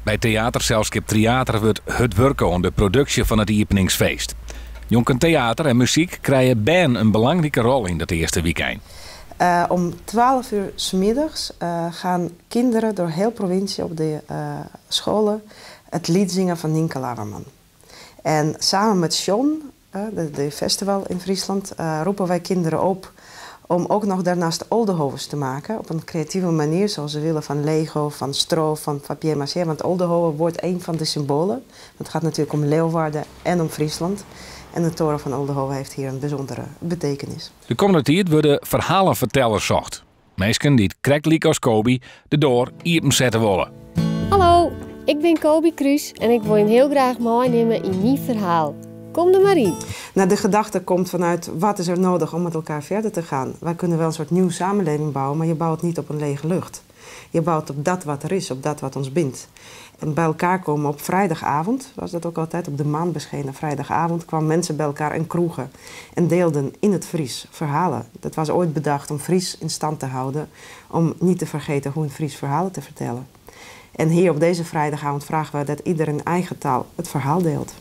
By teaterselskip Tryater wurdt hurd wurke oan de produksje fan it iepeningsfeest. Njonken teater en muzyk krije bern in belangrike rol yn dat earste wykein. Om 12 uur 's middags gaan kinderen door heel provincie op de scholen het lied zingen van Nynke Laverman. En samen met Sjong, de festival in Friesland, roepen wij kinderen op om ook nog daarnaast Oldehovens te maken. Op een creatieve manier, zoals ze willen, van Lego, van stro, van papier-maché. Want Oldehove wordt een van de symbolen. Want het gaat natuurlijk om Leeuwarden en om Friesland. En de toren van Oldehove heeft hier een bijzondere betekenis. De kommende tiid wurde ferhalefertellers socht. Minsken dy't krekt lykas Coby de doar iepensette wolle. Hallo, ik bin Coby Kruis en ik wol jim hiel graach meinimme yn myn ferhaal. Kom der mar yn. Nou, de gedachte komt vanuit wat is er nodig om met elkaar verder te gaan. Wij kunnen wel een soort nieuwe samenleving bouwen, maar je bouwt niet op een lege lucht. Je bouwt op dat wat er is, op dat wat ons bindt. En bij elkaar komen op vrijdagavond, was dat ook altijd, op de maanbeschenen vrijdagavond, kwamen mensen bij elkaar in kroegen en deelden in het Fries verhalen. Dat was ooit bedacht om Fries in stand te houden, om niet te vergeten hoe een Fries verhalen te vertellen. En hier op deze vrijdagavond vragen we dat ieder in eigen taal het verhaal deelt.